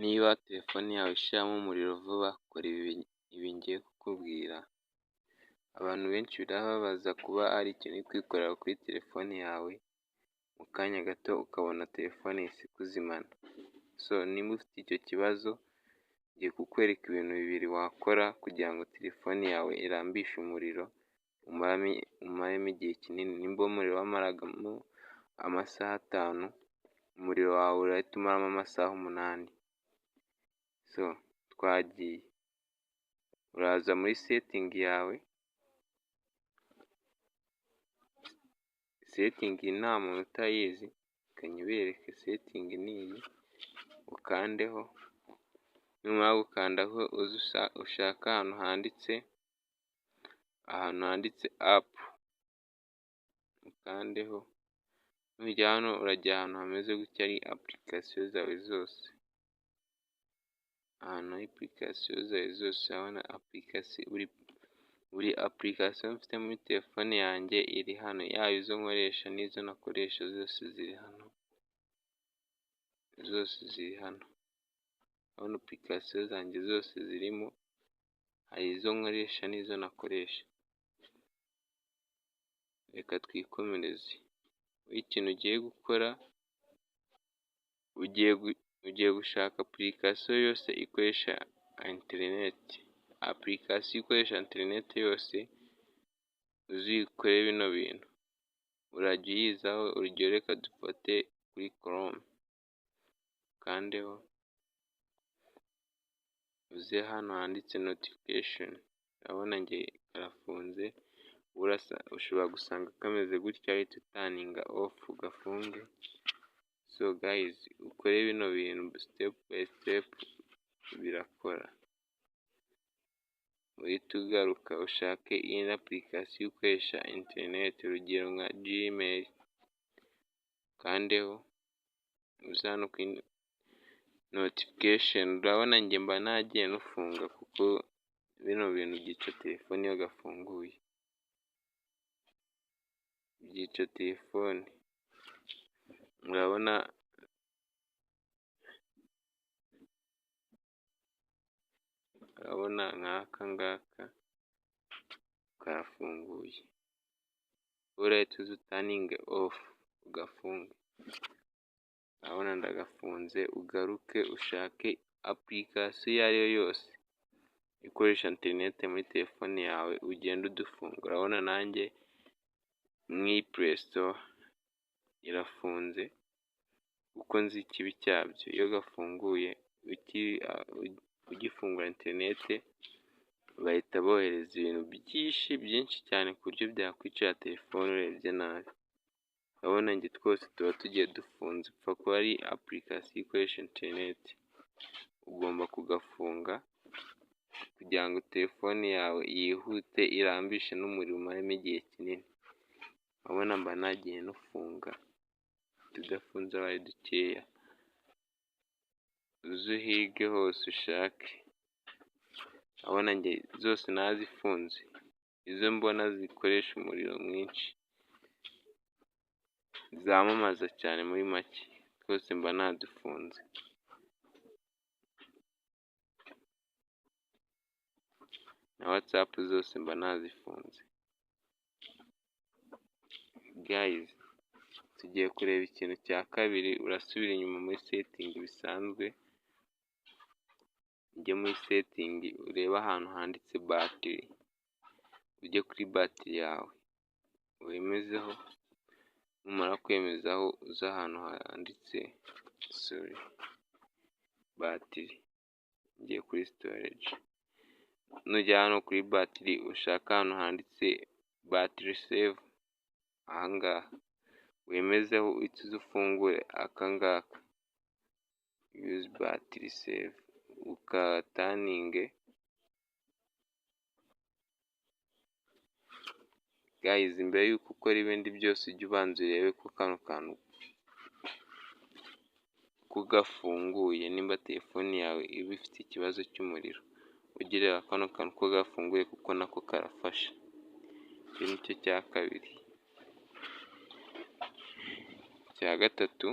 Niba telefone yawe ishiramo umuriro vuba, kora ibi ngiye kukubwira. Abantu benshi birababaza kuba ari ikintu uri kwikorera kuri telefone yawe, mu kanya gato ukabona telefone ihise ikuzimana. So niba ufite icyo kibazo, ngiye kukwereka ibintu bibiri wakora kugira ngo telefone yawe irambishe umuriro, umaremo igihe kinini. Nimba umuriro wamaragamo amasaha 5, umuriro wawe urahita umaramo amasaha 8. So twagiye, uraza muri setting yawe, setting nta muntu utayizi, reka nyibereke setting ni iyi, ukandeho, numara gukandaho uze ushake ahantu handitse app, ukandeho, nugera hano urajya ahantu hameze gutya hari application zawe zose, ahantu hari application zawe zose urabona application, buri application mfite muri telefone yanjye iri hano, yaba izo nkoresha n'izo ntakoresha zose ziri hano, zose ziri hano. Urabona application zanjye zose zirimo, hari izo nkoresha n'izo ntakoresha. Reka twikomereze, wowe ikintu ugiye gukora, ugiye gushaka application yose ikoresha interineti, application ikoresha interineti yose uzikore bino bintu, urajya uyizaho, urugero reka dufate kuri Chrome, ukandeho, uze hano handitse notification, urabona njye karafunze, ushobora gusanga kameze gutya uhite uturninga off ugafunge. So guys, ukore bino bintu step by step birakora. Uhite ugaruka ushake iyindi application ikoresha interineti, urugero nka Gmail, ukandeho, uze hano kuri notification, urabona njye mba nagiye nufunga kuko bino bintu byica telefone iyo gafunguye, byica telefone. Urabona nk'aka ngaka karafunguye, urahita uza uturninge off ugafunge, urabona ndagafunze, ugaruke ushake application iyo ari yo yose ikoresha interineti muri telefone yawe ugende udufunga. Urabona nanjye nk'iyi Play Store irafunze kuko nzi ikibi cyabyo, iyo gafunguye ugifungura interineti bahita bohereza ibintu byinshi byinshi cyane ku buryo byakwicira telefone urebye nabi. Urabona njye twose tuba tugiye dufunze, upfa kuba ari application ikoresha interineti, ugomba kugafunga kugira ngo telefone yawe yihute irambishe n'umuriro umaremo igihe kinini. Urabona mba nagiye nufunga, utudafunze aba ari dukeya, uze uhige hose ushake, urabona njye zose narazifunze, izo mbona zikoresha umuriro mwinshi, zamamaza cyane muri make, twose mba nadufunze. Na WhatsApp zose mba nazifunze. Guys, tugiye kureba ikintu cya kabiri, urasubira inyuma muri setting bisanzwe, ujye muri setting urebe ahantu handitse batiri, ujye kuri batiri yawe wemezeho, numara kwemezaho uze ahantu handitse sorry batiri, ngiye kuri storage, nugera hano kuri batiri ushake ahantu handitse battery saver, aha ngaha wemezeho uhite uza ufungure aka ngaka use battery saver, ukaturninge. Guys, mbere y'uko ukora ibindi byose ujye ubanza urebe ko kano kantu ko gafunguye, nimba telefone yawe iba ifite ikibazo cy'umuriro, ujye ureba kano kantu ko gafunguye kuko nako karafasha. Iki ni cyo cya kabiri. Icya gatatu,